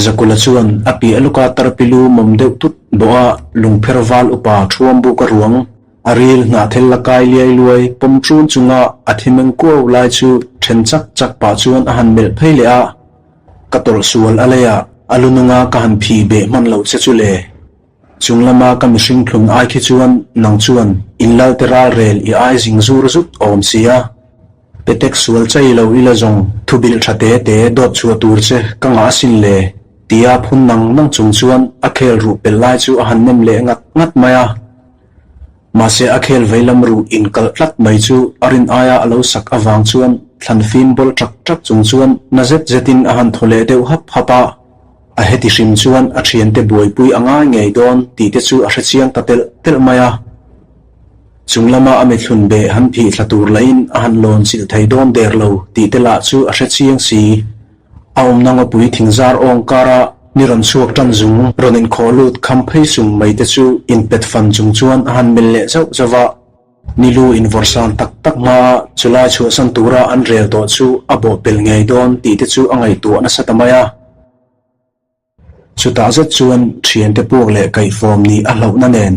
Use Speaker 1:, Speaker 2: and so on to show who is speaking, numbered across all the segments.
Speaker 1: Zakula chuan a piah lawka tarpilu mawm deuh tut bawh a lungpher val upa Thuambuka ruang a ril hnahthel la kai liai luai pawm ṭun chunga a thi meng kuau lai chu ṭhen chak chak pah chuan a han melh phei leh a, Ka tawlh sual a lei a, a lu nunga ka han phih beh hman loh che chu le. Chung lama ka mihring thlun ai khi chuan nang chuan in lalte ral rel i ai zing zur zut awm si a. Petek sual chai lo ila zawng thu bilh tha te te dawt chhuah tur che ka ngah asin le, tia phun nang nang chung chuan a khel ruh pel lai chu a han nem leh ngat ngat mai a. Mahse a khel veilam ruh inkalh tlat mai chu a rin aia a lo sak avang chuan thlan fim bawl ṭak ṭak chung chuan na zet zetin a han thaw leh deuh hap hap a. A heti hrim chuan a ṭhiante buaipui a ngai ngei dawn tih te chu a hrechiang ta telh telh mai a. Chung lama a mithlun beh han phih thla tur lahin a han lawn chilh thei dawn der lo tih te lah chu a hrechiang si. A awmna ngawpui thingzar awng kara ni rawn chhuak tan zung rawn inkhawh lut kham phei sung mai te chu inpet fan chung chuan a han mel leh zauh zauh a. Ni lu invawrhsan tak tak hmaa chulai chhuahsan tura an rel tawh chu a bawhpelh ngei dawn tih te chu a ngaihtuah nasa ta mai a. Chutah zet chuan thiante puak leh kaihfawm nih a hlauhna nen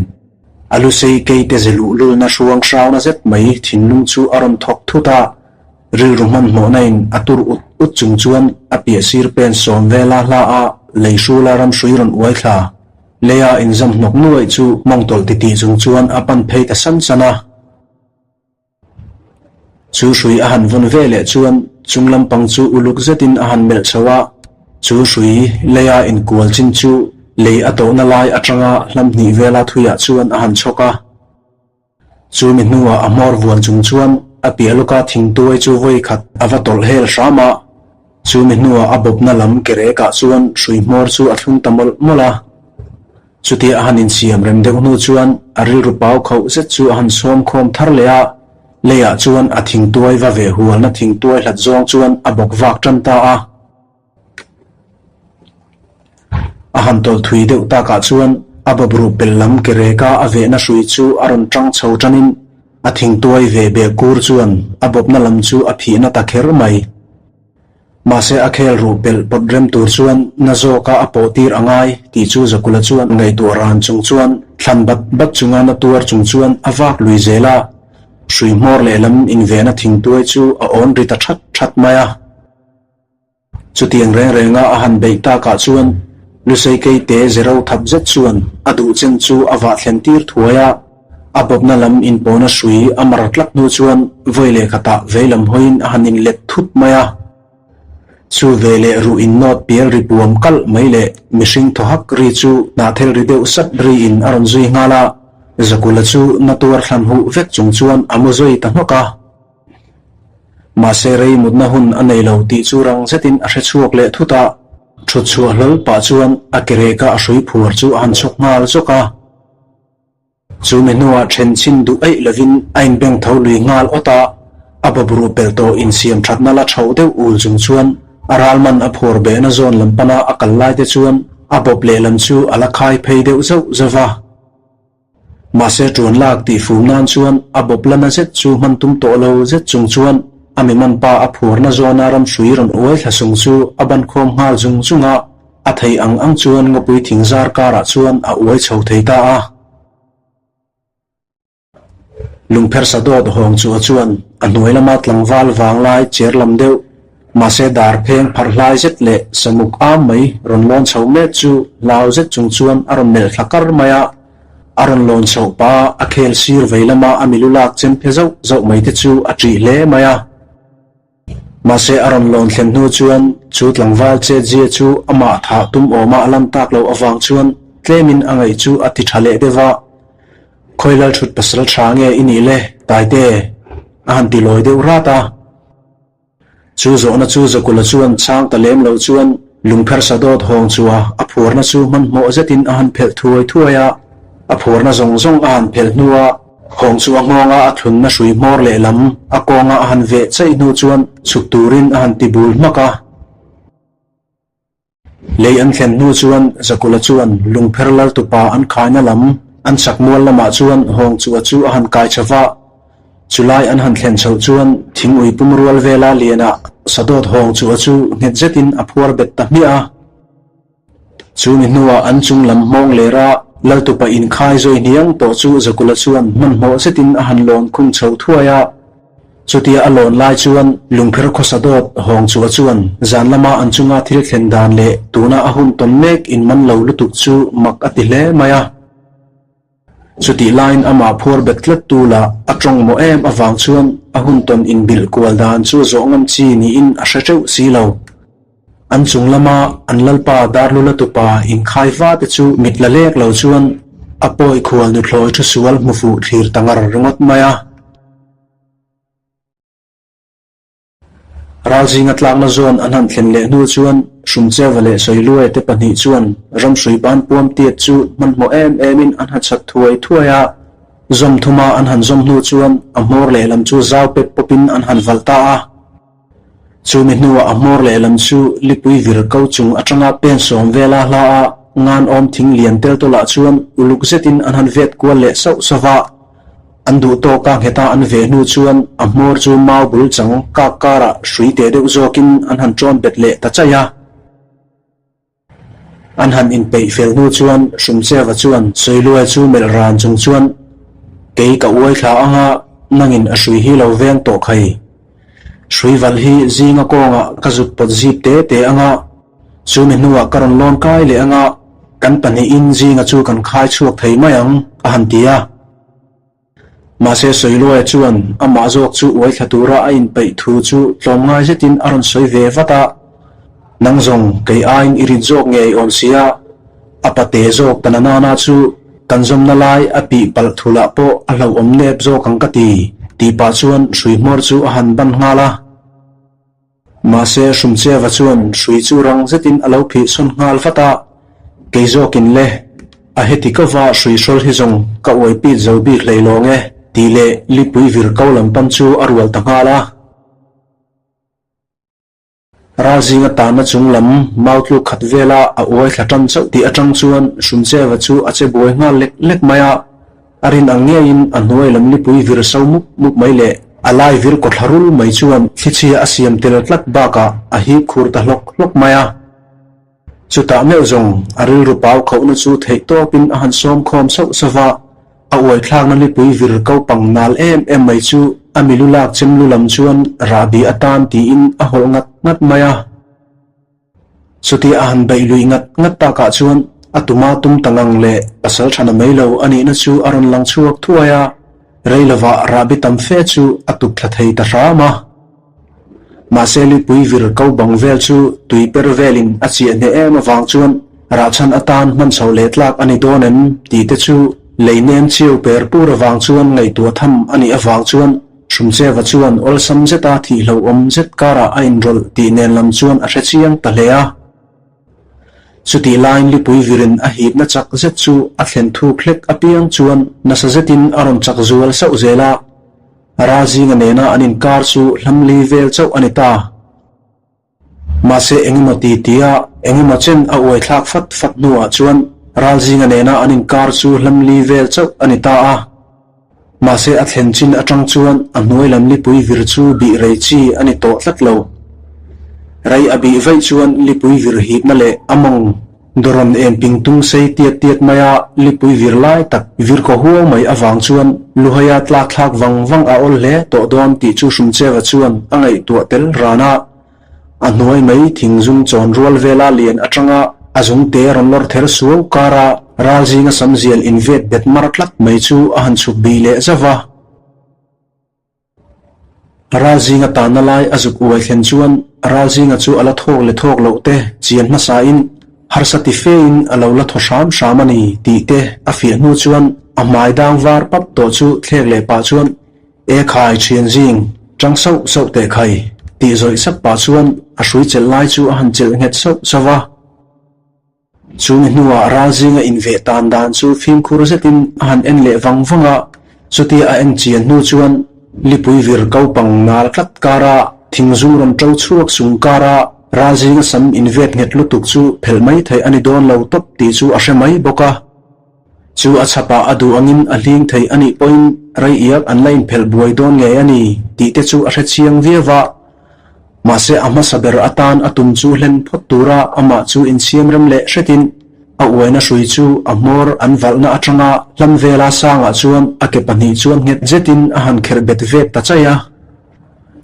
Speaker 1: a lusei keite ze luhlulna hruang hrauna zet mai thinlung chu a rawn thawk thut a, rilru hmanhmawhna in a tur ut ut chung chuan a piah sir pen sawm vela hla a lei hrula ramhrui rawn uai thla. Leia inzam hnawk nuaih chu mawng tawlh titih chung chuan a pan phei ta san san a. Chu hrui a han vawn ve leh chuan chung lampang chu uluk zetin a han melh chho a, chu hrui leia inkual chin chu lei a tawhna lai atanga hlam hnih vela thuiah chuan a han chhawk a. Chu mi hnuah a hmawr vuan chung chuan a piah lawka thingtuai chu vawi khat a va tawlh hel hram a, chu mi hnuah a bawpna lam ke rekah chuan hrui hmawr chu a thlung ta mawlh mawlh a. Chutia a han insiam rem deuh hnu chuan a rilru pau khauh zet chu a han sawm khawm thar leh a, leiah chuan a thingtuai va ve hualna thingtuai hlat zawng chuan a bawk vak tan ta a. A han tawlh thui deuh takah chuan a bawbruh pel lam ke reka a vehna hrui chu a rawn tang chho tanin a thingtuai ve beh kur chuan a bawpna lam chu a phihna ta kher mai. Mahse a khel ruh pelh pawt rem tur chuan na zawka a pawh tir a ngai tih chu Zakula chuan ngaihtuah ran chung chuan thlan bat bat chunga na tuar chung chuan a vak lui zel a, hrui hmawr lehlam invehna thingtuai chu a awn ri ta that that mai a. Chutiang reng renga a han beih takah chuan Lusei Keite zero thap zet chuan a duh chen chu a vah thlen tir thuai a, a bawpna lam inpawna hrui a mar tlak hnu chuan vawi leh khatah veilam hawiin a han inlet thut mai a. Chu ve leh ruh innawt pial ri puam kalh mai leh mihring thaw hak ri chu hnahthel ri deuh sat riin a rawn zui nghal a, Zakula chu na tuar thlan huh vek chung chuan a mu zui ta hnawk a. Mahse rei mutna hun a nei lo tih chu rang zetin a hre chhuak leh thut a, thut chhuah hlawl pah chuan a ke reka a hrui phuar chu a han chhawk nghal zawk a. Chu mi hnuah then chhin duh eih lovin a inbeng tho lui nghal awt a, a bawbruh pelh tawh insiam thatna la tho deuh ul chung chuan a ralman a phuar behna zawn lam pana a kal lai te chuan a bawp lehlam chu a la khai phei deuh zauh zauh va. Mahse ṭuan lak tih fum nan chuan a bawp la na zet chu hman tum tawh lo zet chung chuan a mi man pa a phuarna zawna ramhrui rawn uai thla sung chu a ban khawm nghal zung zung a, a thei ang ang chuan ngawpui thing zar karah chuan a uai chho thei ta a. Lungphersa dawt hawng chu a chuan a hnuai lama tlangval vanglai cher lam deuh Mahse dar pheng pharh hlai zet leh samuk am mai rawn lawn chho mek chu hlau zet chung chuan a rawn melh thla kar mai a, a rawn lawn chhoh pa a khel sir vei lama a milu lak chem phe zauh zauh mai te chu a ṭih hle mai a. Mahse a rawn lawn thlen hnu chuan chu tlangval chet zia chu amah thah tum awma a lan tak loh avang chuan tlemin a ngaih chu a ti ṭha leh deuh a. Khawilal ṭhut pasal ṭha nge i nih le Taite? a han ti lawi deuh rat a. Chu zawhna chu Zakula chuan chhang ta lem lo chuan lungphersa dawt hawng chua a phuarna chu hmanhmawh zetin a han phelh thuai thuai a, a phuarna zawng zawng a han phelh hnua hawng chu a nghawnga a thlunna hrui hmawr lehlam a kawnga a han veh chaih hnu chuan chhuk turin a han ti bul hmak a. Lei an thlen hnu chuan Zakula chuan lungpher lal tupa an khaina lam an chak mual lamah chuan hawng chu a chu a han kai chho va. Chulai an han thlen chhoh chuan thing ui pum rual vela lianah sadawt hawng chu a chu nghet zetin a phuar bet ta hmiah a. Chu mi hnuah an chung lam hmawng lera Laltupa inkhai zawi hniang tawh chu Zakula chuan hmanhmawh zetin a han lawn khung chho thuai a. Chutia a lawn lai chuan lungpher khawsa dawt hawng chua chuan zan lama an chunga thil thlen dan leh tuna a hun tawn mek inman lo lutuk chu mak a ti hle mai a. Chutih laiin amah phuar bet tlat tu lah a tawng mawh em avang chuan a hun tawn inbilh kual dan chu zawh ngam chi niin a hre teuh si lo. An chung lama an lalpa Darlula tupa inkhai va te chu mit la lek lo chuan a pawi khual nuthlawi thu sual hmu fuh thlir ta ngar ringawt mai a. Ralzinga tlakna zawn an han thlen leh hnu chuan Hrumcheva leh Sawiluaia te pahnih chuan ramhrui ban puam tiat chu hmanhmawh em emin an ha chat thuai thuai a. Zawm thuma an han zawm hnu chuan a hmawr lehlam chu zau pep pawpin an han valh ta a. Chumi hnuah a hmawr lehlam chu lipui vir ko chung atanga pen sawm vela hla a ngan awm thing lian tel tawlah chuan uluk zetin an han vet kual leh sauh sauh va. An duh tawk a ngheta an ve hnu chuan a hmawr chu mau bul chang kak karah hrui teh deuh zawkin an han ṭawn bet leh ta chaih a. An han inpeih fel hnu chuan Hrumcheva chuan Sawiluai chu melh ran chung chuan, Kei ka uai thla anga nangin a hrui hi lo veng tawh khai. Hrui valh hi zinga kawngah ka zut pawt zip te te anga chumi hnuah ka rawn lawn kai leh anga kan pahnihin zinga chu kan khai chhuak thei mai ang, a han ti a. Mahse Sawiluaia chuan amah zawk chu uai thla tura a inpeih thu chu tlawmngai zetin a rawn sawi ve vat a, Nang zawng kei aiin i rit zawk ngei awm sia, a pate zawk ta na nana chu kan zawmna lai a tih palh thulah pawh a hlauhawm nep zawk ang ka ti, tih pah chuan hrui hmawr chu a han ban nghal a. Mahse Hrumcheva chuan hrui chu rang zetin a lo phih sawn nghal vat a, Kei zawkin le, a heti ka va hrui hrawl hi zawng ka uai pit zo bik hlei lawng e, tih leh lipui vir ko lam pan chu a rual ta nghal a. Ral zinga tanna chung lam mau tluk khat vela a uai thla tan chauh tih atang chuan Hrumcheva chu a che buai nghal lek lek mai a, a rin ang ngeiin a hnuai lam lipui vir so mup mup mai leh a lai vir kawthla rul mai chuan thlichhia a siam tel tlat bakah a hip khur ta hlawk hlawk mai a. Chutah meuh zawng a rilru pau khauhna chu theih tawpin a han sawm khawm sauh sauh va, a uaithlakna lipui vir ko pang nal em em mai chu a milu lak chem lu lam chuan rahbi atan tiin a hawlh ngat ngat mai a. Chutia a han beih lui ngat ngat takah chuan a tuma tum ta ngang leh pasal thana mai lo a nihna chu a rawn lang chhuak thuai a, rei lovah rahbi tam fe chu a tuk thla thei ta hram a. Mahse lipui vir ko bang vel chu tui per velin a chiah hneh em avang chuan rahchhan atan hman chho leh tlak a ni dawn em tih te chu lei nem chiu per pur avang chuan ngaihtuah tham a nih avang chuan Hrumcheva chuan awlsam zeta thih hlauhawm zet karah a inrawlh tih nen lam chuan a hre chiang ta hle a. Chutih laiin lipui virin a hipna chak zet chu a thlen thuk hlek apiang chuan nasa zetin a rawn chak zual sauh zel a. Razinga nena an inkar chu hlamli vel chauh a ni ta. Mahse engemaw ti tia engemaw chen a uai thlak fat fat hnuah chuan Ralzinga nena an inkar chu hlamli vel chauh a ni ta a. Mahse a thlen chin atang chuan a hnuai lam lipui vir chu bih rei chi a ni tawh tlat lo. Rei a bih vaih chuan lipui vir hipna leh a mawng Dawrawn em ping tung sei tiat tiat mai a, lipui vir lai tak vir kaw huau mai avang chuan Luhaia tlak thlak vang vang a awl hle tawh dawn tih chu Hrumcheva chuan a ngaihtuah tel ran a. A hnuai mai thing zum chawn rual vela lian atanga a zungte rawn lawr ther suau kara ral zinga samzial invet bet mar tlat mai chu a han chhuk bih leh zauh va. Ralzinga tanna lai a zuk uai thlen chuan Ralzinga chu a la thawk leh thawk loh te chian hmasain harsa ti fein a lo la thaw hram hram a ni tih te a fiah hnu chuan a hmai dang var pap tawh chu thlek leh pah chuan E khai thian zing, tang sauh sauh teh khai tih zawih sak pah chuan a hrui chelh lai chu a han chelh nghet sauh sauh va. Chumi hnuah Ralzinga inveh tan dan chu fimkhur zetin a han en leh vang vang a, chutia a en chian hnu chuan lipui vir ko pang nal tlat kara thingzung rawn ṭo chhuak sung kara Ralzinga sam invet nghet lutuk chu phelh mai theih a ni dawn lo tawp tih chu a hre mai bawk a. Chu a chhapah a duh angin a hling thei a nih pawhin rei iak an la inphelh buai dawn ngei a ni tih te chu a hre chiang viau va. Mahse a hmasa ber atan a tum chu hlen phawt tura amah chu insiam rem leh hretin. A uaina hrui chu a hmawr an valhna atanga hlam vela sangah chuan a ke pahnih chuan nghet zetin a han kherh bet vek ta chaih a.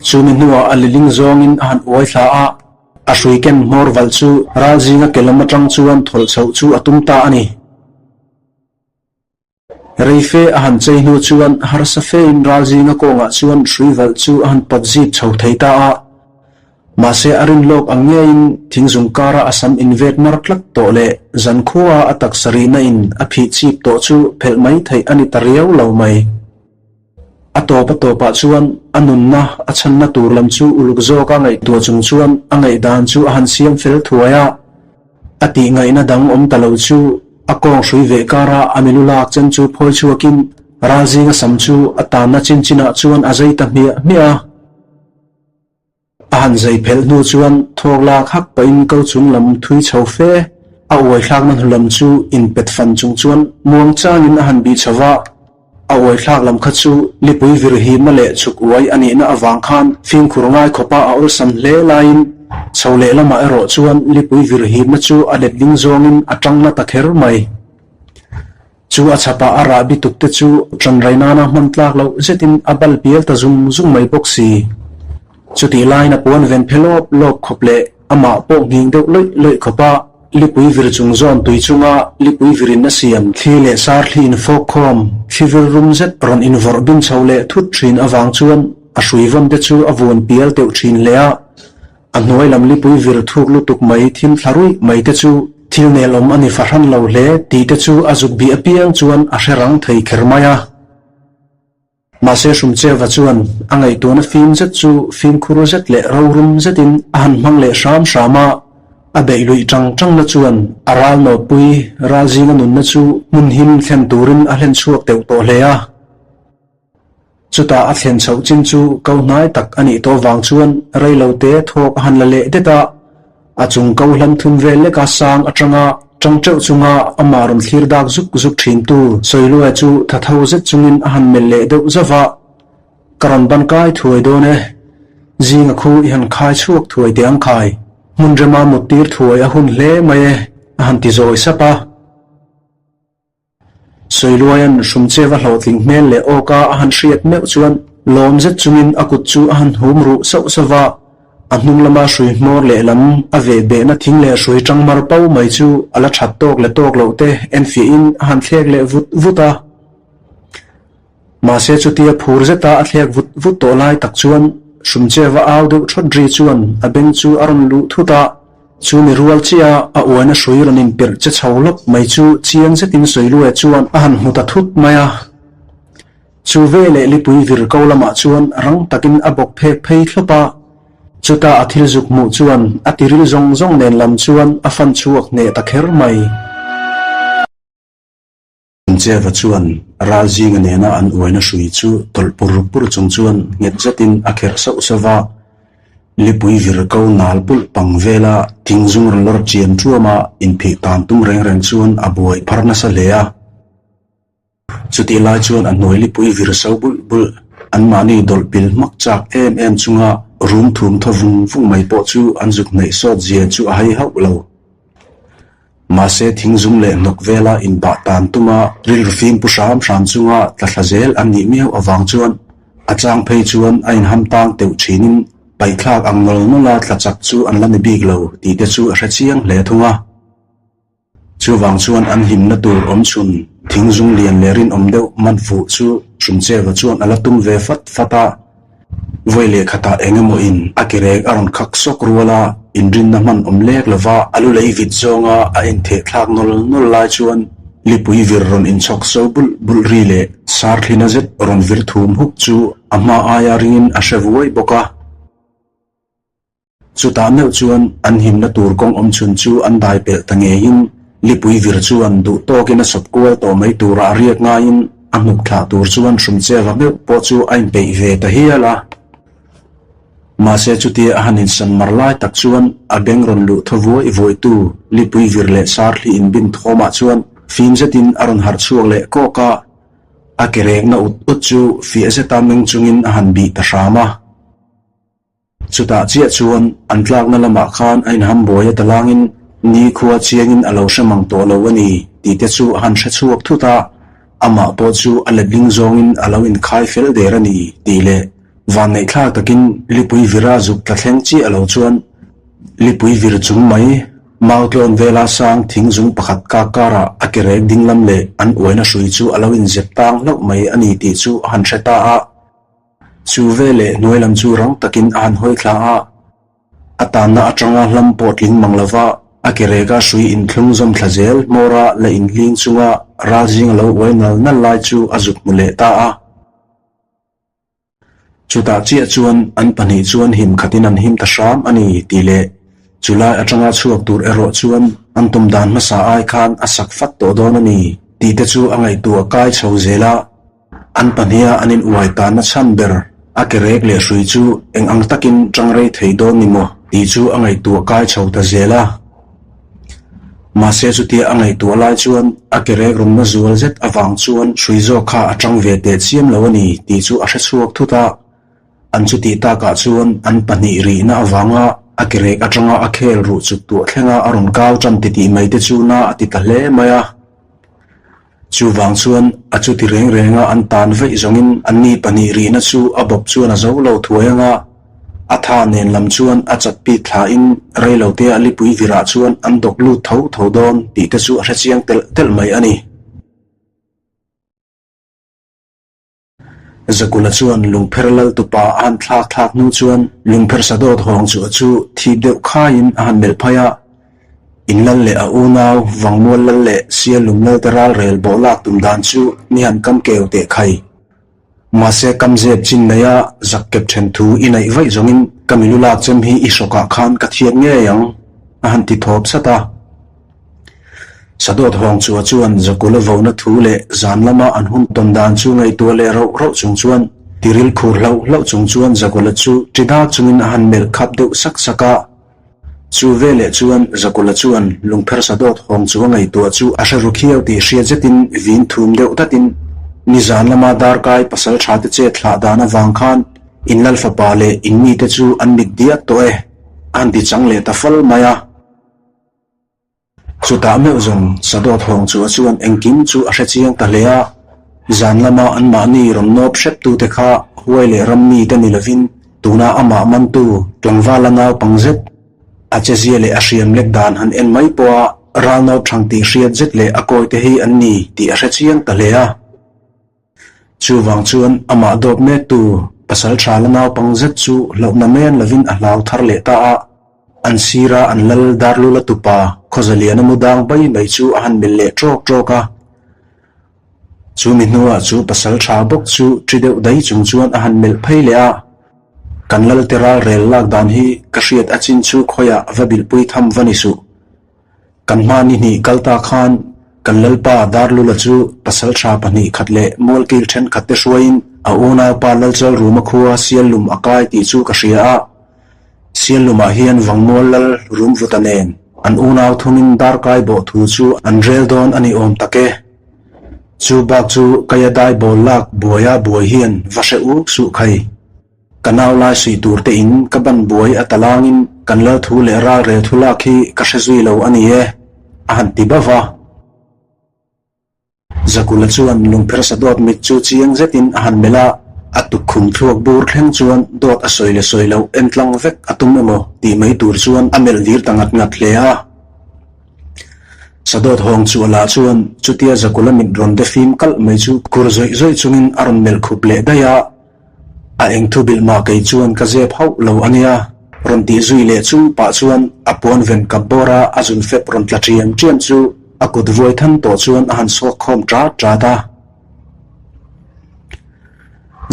Speaker 1: Chumi hnuah a liling zawngin a han uai thla a, a hrui ken hmawr valh chu ral zinga ke lam atang chuan thawlh chhoh chu a tum ta a ni. Reife a han chei hnu chuan harsa fein ral zinga kawngah chuan hrui valh chu a han pawt zip chho thei ta a. Mahse a rin lawk ang ngeiin thingzung kara a sam invet mar tlat tawh leh zankhua a taksa rihna in a phih chip tawh chu phelh mai theih a ni ta riau lo mai. A tawp a tawpah chuan a nunna a chhanna tur lam chu uluk zawka ngaihtuah chung chuan a ngaihdan chu a han siam fel thuai a. A tih ngaihna dang awm ta lo chu a kawng hrui veh kara a milu lak chen chu phawi chhuakin ral zinga sam chu a tanna chin chinah chuan a zai ta hmiah hmiah a. A han zai phelh hnu chuan thawk lak hak pahin ko chung lam thui chho fe a uai thlakna hnu lam chu inpet fan chung chuan muang changin a han bih chho va. A uai thlak lam kha chu lipui vir himna leh chhuk uai a nihna avang khan fimkhur ngai khawpa a awlsam hle laiin chho leh lamah erawh chuan lipui vir himna chu a letling zawngin a tang na ta kher mai. Chu a chhapah a rah bituk te chu ṭanrai nana hman tlak loh zetin a bal pial ta zung zung mai bawk si. Chutih laiin a puan ven phe lawp lawp khawp leh amah pawh nghing deuh lawih lawih khawpa lipui vir chung zawn tui chunga lipui virin a siam thli leh sar thli infawk khawm thli vir rum zet rawn invawrh bin chho leh thut ṭhin avang chuan a hrui vawn te chu a vuan pial teuh ṭhin hle a. A hnuai lam lipui vir thuk lutuk mai thim thla ruih mai te chu thil nelawm a ni fahran lo hle tih te chu a zuk bih apiang chuan a hre rang thei kher mai a. Mahse Hrumcheva chuan a ngaihtuahna fim zet chu fimkhur zet leh rorum zetin a han hmang leh hram hram a, a beih luih tang tangna chuan a ral nawtpui ral zinga nunna chu hmun him thlen turin a hlen chhuak teuh tawh hle a. Chutah a thlen chhoh chin chu ko hnai tak a nih tawh vang chuan rei lo te thawk a han la leh det a, a chung ko hlam thum vel leka sang atanga tang teuh chunga amah rawn thlir dak zuk zuk thin tu Sawiluai chu tha tho zet chungin a han melh leh deuh zauh a, Ka rawn ban kai thuai dawn e, zinga khu i han khai chhuak thuai teh ang khai, hmun rema mut tir thuai a hun hle mai e, a han ti zawi sap a. Sawiluaia'n Hrumcheva hlawhtling hmel leh awka a han hriat meuh chuan lawm zet chungin a kut chu a han hum ruh sauh sauh va, a hnung lama hrui hmawr lehlam a veh behna thing leh hrui tang mar pau mai chu a la that tawk leh tawk loh te enfiahin a han thlek leh vut vut a. Mahse chutia phur zeta a thlek vut vut tawh lai tak chuan Hrumcheva au deuh thawt ri chuan a beng chu a rawn luh thut a, Chu mi rual chiah a uaina hrui rawn inpirh che chho lawp mai chu chiang zetin Sawiluaia chuan a han hmu ta thut mai a. Chu veleh lipui vir ko lamah chuan rang takin a bawk phek phei thlawp a. Chutah a thil zuk hmuh chuan a tiril zawng zawng nen lam chuan a fan chhuak hneh ta kher mai. Cheva chuan ral zinga nena an uaina hrui chu tawlh pur pur chung chuan nghet zetin a kherh sauh sauh va. Lipui vir ko nal pulh pang vela thing zung rawn lawr chian ṭuama inphih tan tum reng reng chuan a buai phar nasa hle a. Chutih lai chuan a hnuai lipui vir so bulh bulh, anmahni dawlh pil hmak chak em em chunga rum thum thaw vung vung mai pawh chu an zuk hnaih sawt zia chu a hai hauh lo. Mahse thingzum leh hnawk vela inbah tan tuma rilru fim pu hram hram chunga tla thla zel an nih miau avang chuan a chang phei chuan a inham tang teuh thinin paihthlak ang nawl nawla tla chak chu an la ni bik lo tih te chu a hre chiang hle thung a. Chuvang chuan an himna tur awm chhun thingzum lian leh rinawm deuh man fuh chu Hrumcheva chuan a la tum ve fat fat a. Vawi leh khatah eng emaw in a ke rek a rawn khak sawk rual a, inrinna hman awm lek lova a lu lei vit zawnga a intheh thlak nawl nawl lai chuan lipui vir rawn inchhawk so bulh bulh ri leh sar thlina zet rawn vir thum huk chu a hma aia ringin a hre vuai bawk a. Chutah meuh chuan an himna tur kawng awm chhun chu an dai pelh ta ngeiin lipui vir chuan duh tawkin a sawp kual tawh mai tura a riak ngaiin a hnuk thlah tur chuan Hrumcheva meuh pawh chu a inpeih ve ta hial a. Mahse chutia a han insan mar lai tak chuan a beng rawn luh thaw vuai vuaitu lipui vir leh sar hli inbin thawmah chuan fim zetin a rawn harh chhuak leh kawk a, a ke rekna ut ut chu fiah zeta meng chungin a han bih ta hram a. Chutah chiah chuan an tlakna lamah khan a inham buai a talangin Nikhua chiangin a lo hre mang tawh lo a ni tih te chu a han hre chhuak thut a, amah pawh chu a letling zawngin a lo inkhai fel der a ni tih leh vanneihthlak takin lipui vira zuk tla thleng chiah lo chuan lipui vir chung mai Mautlawn vela sang thing zung pakhat kak karah a ke rek ding lam leh an uaina hrui chu a lo inzep tang hlauh mai a ni tih chu a han hre ta a. Chu veleh hnuai lam chu rang takin a han hawi thla a. A tanna atanga hlam pawh tling mang lova a ke reka hrui inthlung zawm thla zel hmawra la inhling chunga ral zing a lo uai nal nal lai chu a zuk hmu leh ta a. Chutah chiah chuan an pahnih chuan him khatin an him ta hram a ni tih leh chulai atanga chhuak tur erawh chuan an tum dan hmasa ai khan a sak fat tawh dawn a ni tih te chu a ngaihtuah kai chho zel a. An pahniha an in uai tanna chhan ber a ke rek leh hrui chu eng ang takin tang rei thei dawn ni maw tih chu a ngaihtuah kai chho ta zel a. Mahse chutia a ngaihtuah lai chuan a ke rek rawnna zual zet avang chuan hrui zawk kha a tang ve teh chiam lo a ni tih chu a hre chhuak thut a. An chutih takah chuan an pahnih rihna avanga a ke rek atanga a khel ruh chuk tuah thlenga a rawn kau tan titih mai te chu na a ti ta hle mai a. Chuvang chuan a chuti reng renga an tan vaih zawngin anni pahnih rihna chu a bawp chuan a zo lo thuai anga a tha nen lam chuan a chat pit thlain reilote a lipui virah chuan an dawk lut tho tho dawn tih te chu a hrechiang telh telh mai a ni. Zakula chuan lungpher lal tupa a han thlak thlak hnu chuan lungpher sadawt hawng chu a chu thip deuh khaiin a han melh phai a. In lal leh a unau Vangmual lal leh Sialum lal te ral rel bawh lak tum dan chu ni han kam keu teh khai. Mahse kam zep chin neia zak kep then thu i neih vaih zawngin ka milu lak chem hi i hrawkah khan ka thiat ngei ang a han ti thawp sat a. Sadawt hawng chua chuan Zakula vona thu leh zan lama an hun tawn dan chu ngaihtuah leh rauh rauh chung chuan tiril khur hlauh hlauh chung chuan Zakula chu ṭi dak chungin a han melh khap deuh sak sak a. Chu veleh chuan Zakula chuan lungpher Sadawt hawng chua ngaihtuah chu a hre ru khiau tih hriat zetin vin thum deuh datin nizan lama darkai pasal tha te chet hlah dan avang khan in lal fapa leh in mite chu an mit diak tawh e a han ti chang leh ta fal mai a. Chutah meuh zawng Sadawt hawng chu a chuan engkim chu a hre chiang ta hle a, zan lama anmahni rawn nawp hreptute kha huai leh ram mite ni lovin tuna amah mantu tlangvala naupang zet a chezia leh a hriam lek dan han en mai pawha ral nawp thang tih hriat zet leh a kawite hi an ni tih a hre chiang ta hle a. Chuvang chuan amah dawp mektu pasal tha la naupang zet chu hlauhna men lovin a hlau thar leh ta a. An sira an lal Darlula tupa Khawzaliana mu dang bai mai chu a han melh leh ṭawk ṭawk a. Chu mi hnuah chu pasal tha bawk chu ṭi deuh dai chung chuan a han melh phei leh a. Kan lalte ral rel lak dan hi ka hriat a chin chu khawiah va bilhpui tham va ni suh. Kan hma ni hnih kal ta khan kan Lalpa Darlula chu pasal tha pahnih khat leh mualkil thenkhat te hruaiin a unaupa Lalchalruma khua Siallum a kai tih chu ka hria a. Siallumah hian Vangmual Lal Rumvuta nen an unau thumin darkai bawh thu chu an rel dawn a ni awm tak e. Chu bak chu Kaia dai bawl lak buaia buai hian va hre uk suh khai. Ka nau lai suih tur te in ka ban buai a talangin kan lal thu leh ral rel thu lak hi ka hre zui lo a ni e, a han ti bauh a. Zakula chuan lungpher sa dawt mit chu chiang zetin a han melh a, a tukkhum thluak bur thleng chuan dawt a sawi leh sawi loh en tlang vek a tum emaw tih mai tur chuan a melh dir ta ngat ngat hle a. Sadawt hawng chu a lah chuan chutia Zakula mit rawn de fim kalh mai chu khur zawih zawih chungin a rawn melh khup leh daih a. A eng thu bilh mah kei chuan ka zep hauh lo a nia, rawn tih zui leh chung pah chuan a puan ven kap bawr a a zun fep rawn tla ṭiam ṭiam chu a kut vuai than tawh chuan a han sawk khawm ṭat ṭat a.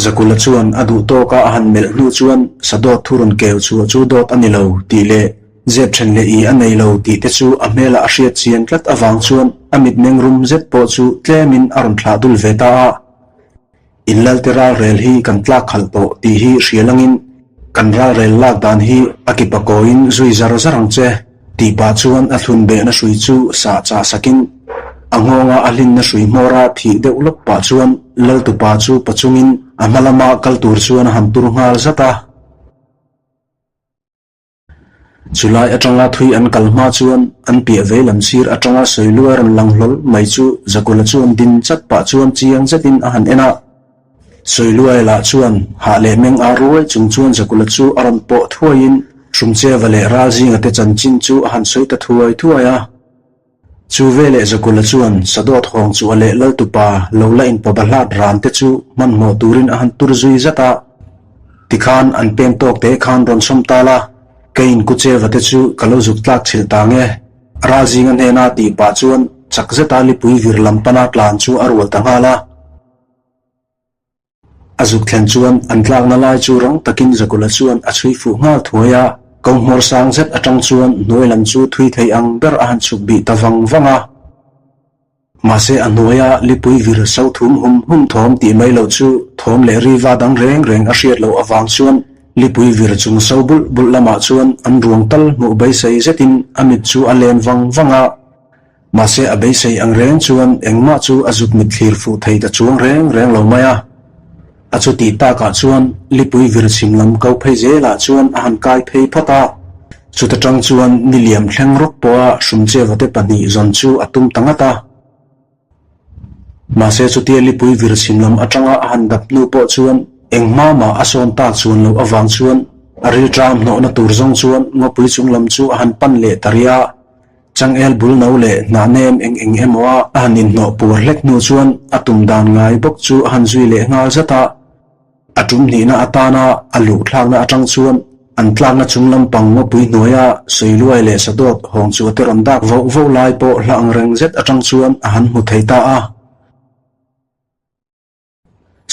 Speaker 1: Zakula chuan a duh tawk a a han melh hnu chuan Sadawt thu rawn keu chhuah chu dawt a ni lo tih leh zep ṭhen leh i a nei lo tih te chu a hmelah a hriat chian tlat avang chuan a mitmeng rum zet pawh chu tlemin a rawn thlah dul ve ta a. In lalte ralrel hi kan tlak khalh tawh tih hi hria langin kan ralrel lak dan hi a kipa kawiin zui zar zar ang che tih pah chuan a thlun behna hrui chu sah chah sakin a nghawnga a hlinna hrui hmawra thih deuh lawk pah chuan laltupa chu pachungin a hma lama kal tur chuan a han tur nghal zat a. Chulai atanga thui an kal hma chuan an piah vei lam sir atanga sawiluai rawn lang hlawl mai chu Zakula chuan din chat pah chuan chiang zetin a han en a. Sawiluai lah chuan hah leh meng ar ruai chung chuan Zakula chu a rawn pawh thuaiin Hrumcheva leh Ralzinga te chanchin chu a han sawi ta thuai thuai a. Chu veleh Zakula chuan Sadawt hawng chu a leh Laltupa lo la inpawba hlat ran te chu hmanhmawh turin a han tur zui zat a. Tikhan an pem tawk te khan rawn sawm ta la, keiin Kucheva te chu ka lo zuk tlak chhilh ta nge. Ralzinga hnena tih pah chuan chak zeta lipui vir lam pana tlan chu a rual ta nghal a. A zuk thlen chuan an tlakna lai chu rang takin Zakula chuan a chhui fuh nghal thuai a, ko hmawr sang zet atang chuan hnuai lam chu thui thei ang ber a han chhuk bih ta vang vang a. Mahse a hnuaia lipui vir so thum hum hum thawm tih mai loh chu thawm leh riva dang reng reng a hriat loh avang chuan lipui vir chung so bulh bulh lamah chuan an ruang tal hmuh beisei zetin a mit chu a len vang vang a. Mahse a beisei ang reng chuan engmah chu a zut mit thlir fuh thei ta chuang reng reng lo mai a. A chutih takah chuan lipui vir chhim lam ko phei zelah chuan a han kai phei phawt a. Chuta tang chuan niliam thleng rawk pawha Hrumcheva te pahnih zawn chu a tum ta ngat a. Mahse chutia lipui vir chhim lam atanga a han dap hnu pawh chuan engmah mah a sawn tak chuan loh avang chuan a rilṭam hnawhna tur zawng chuan ngawpui chung lam chu a han pan leh ta rih a. Changel bul no leh hnah nem eng eng emaw a a han inhnawh puar hlek hnu chuan a tum dan ngai bawk chu a han zui leh nghal zat a. A tum hnihna atana a luh thlakna atang chuan an tlakna chung lampang ngawpui hnuaia Sawiluai leh Sadawt hawng chu a te rawn dak voh voh lai pawh hla angreng zet atang chuan a han hmu thei ta a.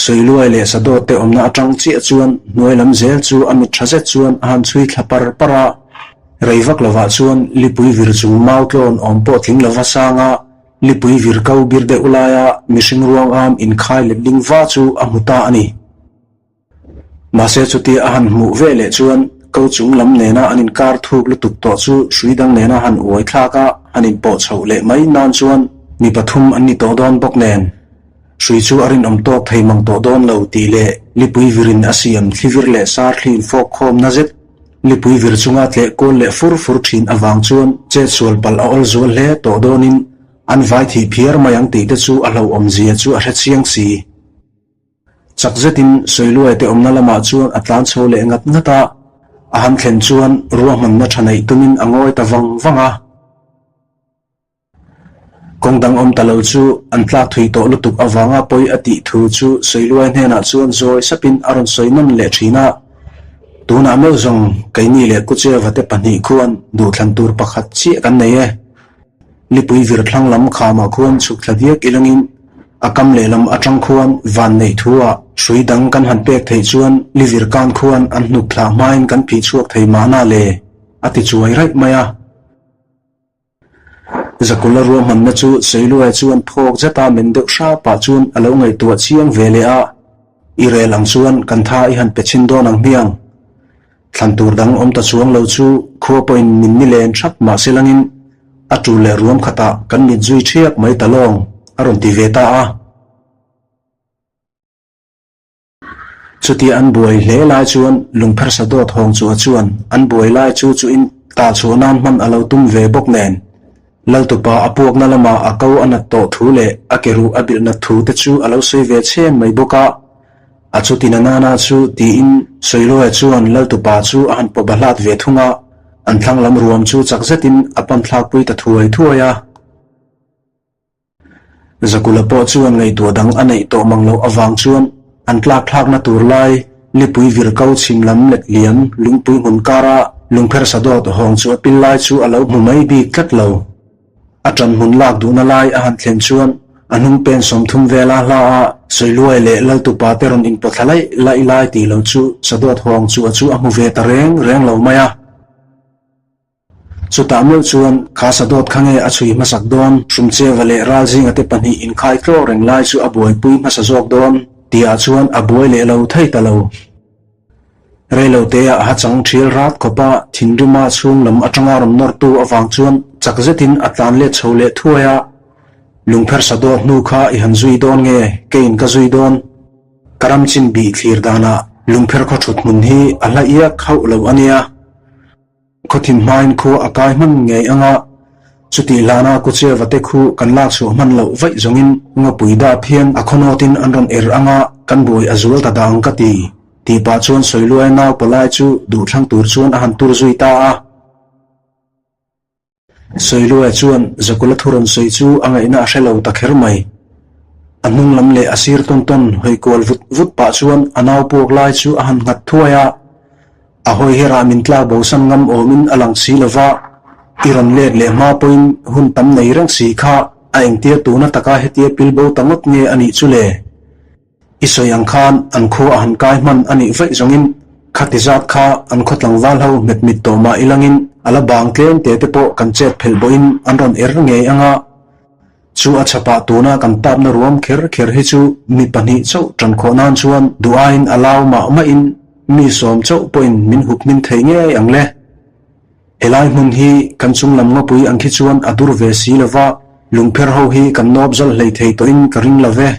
Speaker 1: Sawiluai leh Sadawt te awmna atang chiah chuan hnuai lam zel chu a mit tha zet chuan a han chhui thla par par a. Rei vak lovah chuan lipui vir chung mau tlawn awm pawh tling lova sanga lipui vir ko bir deuh laia mihring ruang am inkhai letling va chu a hmu ta a ni. Mahse chutia a han hmuh ve leh chuan ko chung lam nena an inkar thuk lutuk tawh chu hrui dang nena han uai thlak a, han inpawh chhoh leh mai nan chuan mi pathum an ni tawh dawn bawk nen. Hrui chu a rinawm tawk thei mang tawh dawn lo tih leh lipui virin a siam thlivir leh sar thli infawk khawmna zet lipui vir chunga tleh kual leh fur fur thin avang chuan chetsual palh a awl zual hle tawh dawnin an vai thih phiar mai ang tih te chu a hlauhawm zia chu a hre chiang si. Chak zetin Sawiluai te awmna lamah chuan a tlan chho leh ngat ngat a, a han thlen chuan ruahmanna tha neih tumin a ngawi ta vang vang a. Kawng dang awm ta lo chu an tlak thui tawh lutuk avanga pawi a tih thu chu Sawiluai hnenah chuan zawi sapin a rawn sawi nawn leh thin a. Tunah meuh zawng keini leh Kucheva te pahnih khuan duhthlan tur pakhat chiah kan nei e. Lipui vir thlang lam khamah khuan chhuk thla viak ilangin a kam lehlam atang khuan van neih thu ah hrui dang kan han pek theih chuan livir kan khuan an hnuk thlah hmain kan phih chhuak thei mahna le a ti chuai raih mai a. Zakula ruahmanna chu Seiluai chuan phawk zeta men deuh hrapah chuan a lo ngaihtuah chiang ve leh a, I rel ang chuan kan tha i han pe chhin dawn ang hmiang. Thlan tur dang awm ta chuang lo chu khua pawhin min ni len thap mah se langin a tul leh ruam khatah kan mit zui thiak mai ta lawng a rawn ti ve ta a. Chutia an buai hle lai chuan lungphersa dawt hawng chu a chuan an buai lai chu chuin tah chhuah nan hman a lo tum ve bawk nen Laltupa a puakna lamah a ko a nat tawh thu leh a ke ruh a bilh nat thu te chu a lo sawi ve chhen mai bawk a. A chuti na nana chu tiin Sawiluaia chuan Laltupa chu a han pawba hlat ve thung a, an thlang lam ruam chu chak zetin a pan thlakpui ta thuai thuai a. Zakula pawh chuan ngaihtuah dang a neih tawh mang loh avang chuan an tlak thlakna tur lai lipui vir ko chhim lam let liam lungpui hmun kara lungphersa dawt hawng chu a pil lai chu a lo hmu mai bik tlat lo. A ṭan hmun lak duhna lai a han thlen chuan a hnung pen 30 vela hla a Sawiluai leh Laltupa te rawn inpawthla laih laih lai tih lo chu Sadawt hawng chu a chu a hmu ve ta reng reng lo mai a. Chutah meuh chuan kha Sadawt kha nge a chhui hmasak dawn, Hrumcheva leh Ralzinga te pahnih inkhai tlaw reng lai chu a buaipui hmasa zawk dawn tihah chuan a buai leh lo thei ta lo. Reiloteah a hachang thial rat khawpa thinrima chhung lam atanga rawn nawrtu avang chuan chak zetin a tlan let chho leh thuai a, Lungpher Sadawt hnu kha i han zui dawn nge keiin ka zui dawn? Ka ram chin bih thlir danah Lungpher khaw thut hmun hi a hla iak hauh lo a nia. Khawthim hmain khua a kai hman ngei ang a, chutih hlana Kucheva te khu kan lak chhuah hman loh vaih zawngin ngawpui dap hian a khawnawtin an rawn er ang a, kan buai a zual ta dang ka ti, tih pah chuan Sawiluaia nau pawlai chu duhthlang tur chuan a han tur zui ta a. Sawiluaia chuan Zakula thu rawn sawi chu a ngaihna a hre lo ta kher mai. A hnung lam leh a sir tawn tawn hawi kual vut vut pah chuan a nau puak lai chu a han nghat thuai a. A hawi herah min tlak bosan ngam awmin a lang si lo va, i rawn let leh hma pawhin hun tam nei reng si kha a engtir tuna taka hetia pil bo ta ngawt nge a nih chu le? I sawi ang khan an khua a han kai hman a nih vaih zawngin khati zat kha an khaw tlangval ho hmet mit tawh mah ilangin a la bang tlem te te pawh kan chet phelh bawhin an rawn er ngei ang a. Chu a chhapah tuna kan tapna ruam kher kher hi chu mi pahnih chauh tan khawh nan chuan duh aiin a lau mah mahin mi sawm chauh pawhin min hup hmin thei ngei ang le. Helai hmun hi kan chung lam ngawpui ang khi chuan a dur ve si lo va, lungpher ho hi kan nawp zalh hlei thei tawhin ka ring lo ve.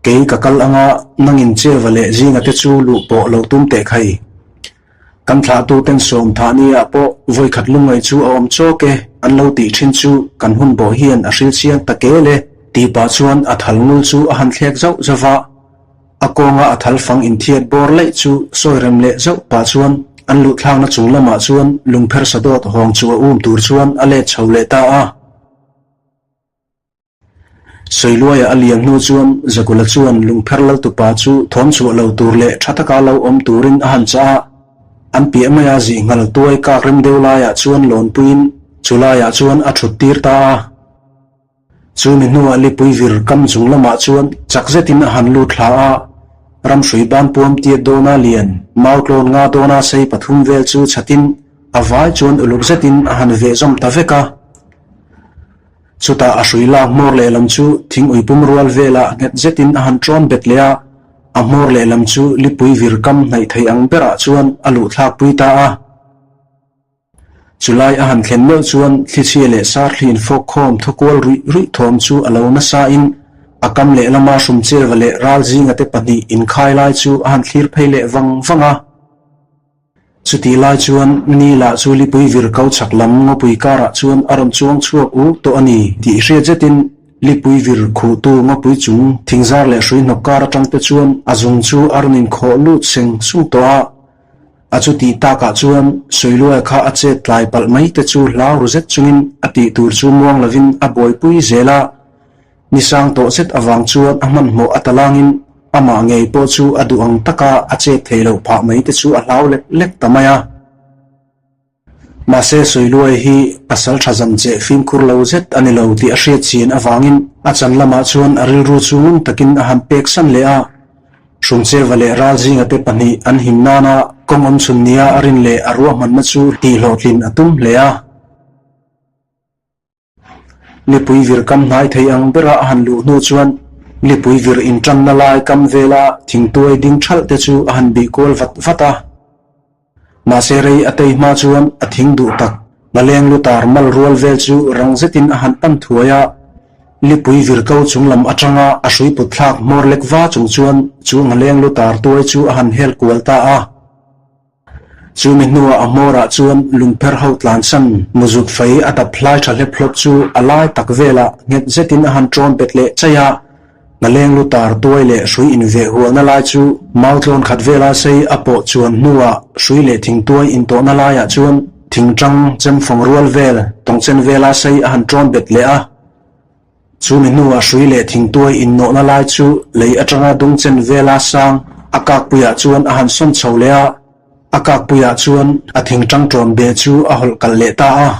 Speaker 1: Kei ka kal anga nangin Cheva leh Zinga te chu luh pawh lo tum teh khai. Kan thlahtu ten sawm thah ni ah pawh vawikhat lungngaih chu a awm chawk e an lo tih thin chu kan hun bawh hian a hril chiang ta kel e tih pah chuan a thal ngul chu a han thlek zauh zauh va. A kawnga a thal fang inthiat bawr laih chu sawi rem leh zauh pah chuan an luhthlakna chung lamah chuan lungpher sadawt hawng chu a um tur chuan a let chho leh ta a. Sawiluaia a liam hnu chuan Zakula chuan lungpher laltupa chu thawm chhuah lo tur leh tha taka lo awm turin a han chah a. An piah maia zih nghal tuai kak rem deuh laiah chuan lawnpuiin chu laiah chuan a thut tir ta a. Chu mi hnuah lipui vir kam chung lamah chuan chak zetin a han lut thla a, ramhrui ban puam tiat dawna lian, mau tlawn nga dawna sei pathum vel chu chhatin a vai chuan uluk zetin a han veh zawm ta vek a. Chutah a hrui lak hmawr lehlam chu thing uipum rual velah nghet zetin a han ṭawn bet leh a, a hmawr lehlam chu lipui vir kam hnaih thei ang berah chuan a luh thlakpui ta a. Chulai a han thlen meuh chuan thlichhia leh sarthli infawk khawm thawkual ruih ruih thawm chu a lo nasain a kam lehlama Hrumcheva leh Ralzinga te pahnih inkhai lai chu a han thlir phei leh vang vang a. Chutih lai chuan Nila chu lipui vir ko chhak lam ngawpui karah chuan a rawn chuang chhuak uk tawh a ni tih hriat zetin lipui vir khuhtu ngawpui chung thingzar leh hrui hnawk kar atang te chuan a zung chu a rawn inkhawh lut seng sung tawh a. A chutih takah chuan Sawiluaia kha a chet tlai palh mai te chu hlau ru zet chungin a tih tur chu muang lovin a buaipui zel a. Ni sang tawh zet avang chuan a hmanhmawh a talangin amah ngei pawh chu a duh ang taka a chet theih loh phah mai te chu a hlau lek lek ta mai a. Mahse Sawiluai hi pasal tha zam che fimkhur lo zet a ni lo tih a hriat chian avangin a chan lamah chuan a rilru chu ngun takin a han pek san leh a. Hrumcheva leh Ralzinga te pahnih an him nana kawng awm chhun nia a rin leh a ruahmanna chu tihhlawhtlin a tum hle a. Lipui vir kam hnai thei ang bera a han luh hnu chuan lipui vir inṭanna lai kam vela thingtuai ding ṭhalh te chu a han bih kual vat vat a. Mahse rei a tei hma chuan a thing duh tak, ngaleng lutar mal rual vel chu rang zetin a han pan thuai a. Lipui vir ko chung lam aṭanga a hrui put thlak hmawr lek va chung chuan chu ngaleng lutar tuai chu a han hel kual ta a. Chumi hnuah a hmawrah chuan lungpher ho tlansan muzut fei a dap hlai tha hlep hlawp chu a lai tak velah nghet zetin a han ṭawn bet leh chaih a. Ngaleng lutar tuai leh hrui inveh hualna lai chu mau tlawn khat vela sei a pawh chuan hnuah hrui leh thingtuai intawhna laiah chuan thingṭang chemfawng rual vel tawngchen vela sei a han ṭawn bet leh a. Chumi hnuah hrui leh thingtuai innawhna lai chu lei aṭanga dungchen vela sang a kakpuiah chuan a han sawn chho leh a, a kakpuiah chuan a thingṭang ṭawn beh chu a hawlh kalh leh ta a.